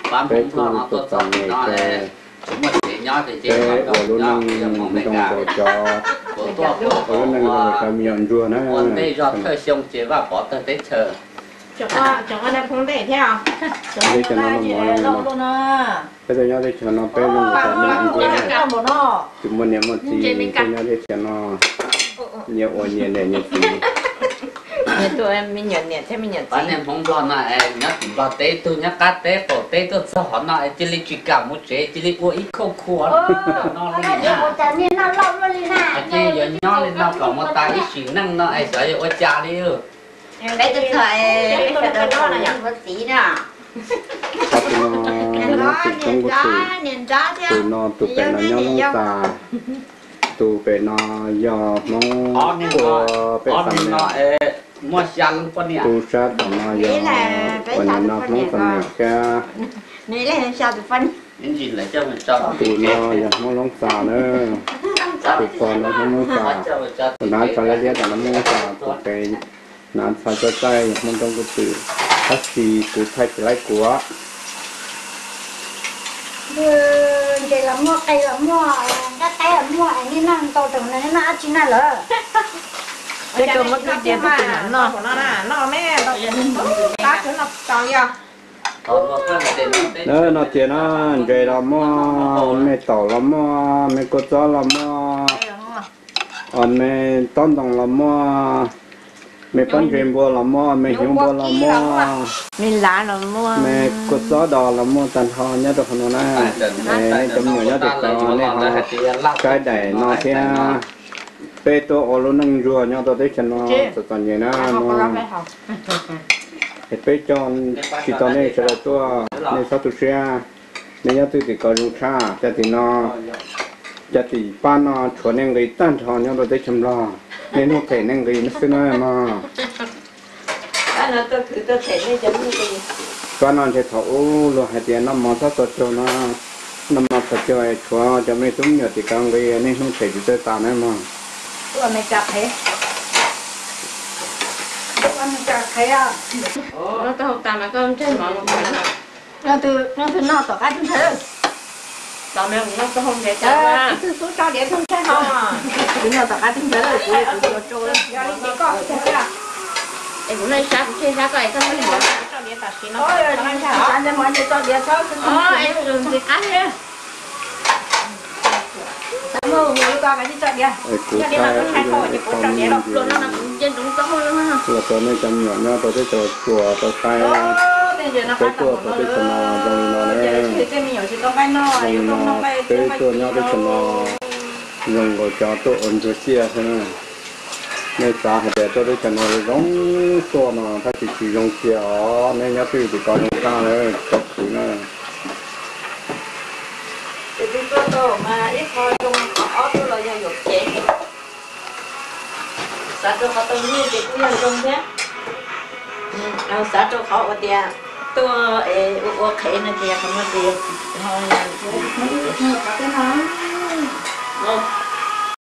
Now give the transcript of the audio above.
Peb kuj txom txom nyem kawg, peb ua lub neej zoo nkaus cov, ua lub neej zoo nkaus cov me nyuam ntsuag na. Teb chaws no no mov zoo no, peb tuaj nyob teb chaws no peb zoo nkaus cov me nyuam ntsuag, tsis muaj niam muaj txiv, tuaj nyob teb chaws no nyias ua nyias niam nyias txiv. Pab niag Hmoob Nplog no es nyob tim Nplog teb tug nyob qab teb qaum teb tuaj txog hov no es cia li tsis kam mus tsev, cia li ua ib khauj khua no li na. Ces yuav nyob li no kom mus tas ib sim neej no es xyov yuav ua cas li. Peb tuaj txog es peb sawv daws ua niam ua txiv na. Tus no yog Hmoob tim Hmoob Kuj Twm, tus no tus pem no nyob Loob Xas, tus pem no yog Hmoob ua peb Xam Niam, tus sab tom no yog ua niam no Hmoob Xam Niam thiab. Tus no yog Hmoob Loob Xas na, tus pog no Hmoob Loob Xas, tus hnav tsho liab liab tom no Hmoob Loob Xas, tus pem hnav tsho coj txaij yog Hmoob Roob Kuj Twm, tab sis kuv thaij tsis laib kuv. Ntses los muaj, qe los muaj, nqaij qaib los muaj, nej noj ntau tus no nej noj dab tsi na lawm? Peb kawg muab twb cia tus twg mam noj. Noj me, tab tus no txaus li os. Na, no tias na, ntses los muaj, me taum los muaj, me kua txob los muaj, me taub ntoo los muaj, me pob ntseg npua los muaj, me hnyuv npua los muaj, me lav los muaj, me kua txob dos los muaj tag nrho nyob rau qhov no na. Nej cov me nyuam nyob tim ko nej ho saib daim no thiab. Peb tuaj ua lub neej ntsuag nyob rau teb chaws no txom txom nyem na no. Es peb coj tsis tau nej sawv daws tuaj, nej txhob tu siab. Nej nyob twj tim ko zoo tshaj, cov tim no, cov tim pab no tshuav nej nqis tag nrho nyob rau teb chaws Nplog. Nej hnub them nej nqis xwb na mog. Pab no ntshe thaum ub luag hais tias noj mov txhob txo caug no, noj mov txo caug es tshuav cov me tub me nyuam tim ko nqis, nej hnub them tsis txawj tas na mog. Leej twg noj tom qab tug ntshai lawm? Leej twg xub tso diav tug ntshai ho. Kuv noj tom qab tug ntshai lawm, kuv kuv tso rau. Es kuv noj ib sab, kuv tseg ib sab koj es koj noj ib sab. Tso diav tam sim no, tso diav txhob, es ntxim qab thiab. Kuv thaij ib qho ntsis, los rau nej cov me nyuam nyob rau teb chaws Suav tau saib. Peb tuaj rau teb chaws no zoo li no na, zoo li no, peb tuaj nyob teb chaws no zoo nkaus cov tuaj ua ntsuag ciaj xwb na. Nej xav hais tias tuaj teb chaws no zoo tuaj no tab sis tsis zoo cia os, nej nyob twj ywm tim ko zoo tshaj na, tsob khwv na. Ces tus tuaj tau mas ib qho zoo, qhov ob tuaj los yog yuam kev. Xav rau qhov tau nyiaj ces kuj yog zoo thiab. Xav rau qhov uas tias tuaj es ua ua qhev no ces qhov no ces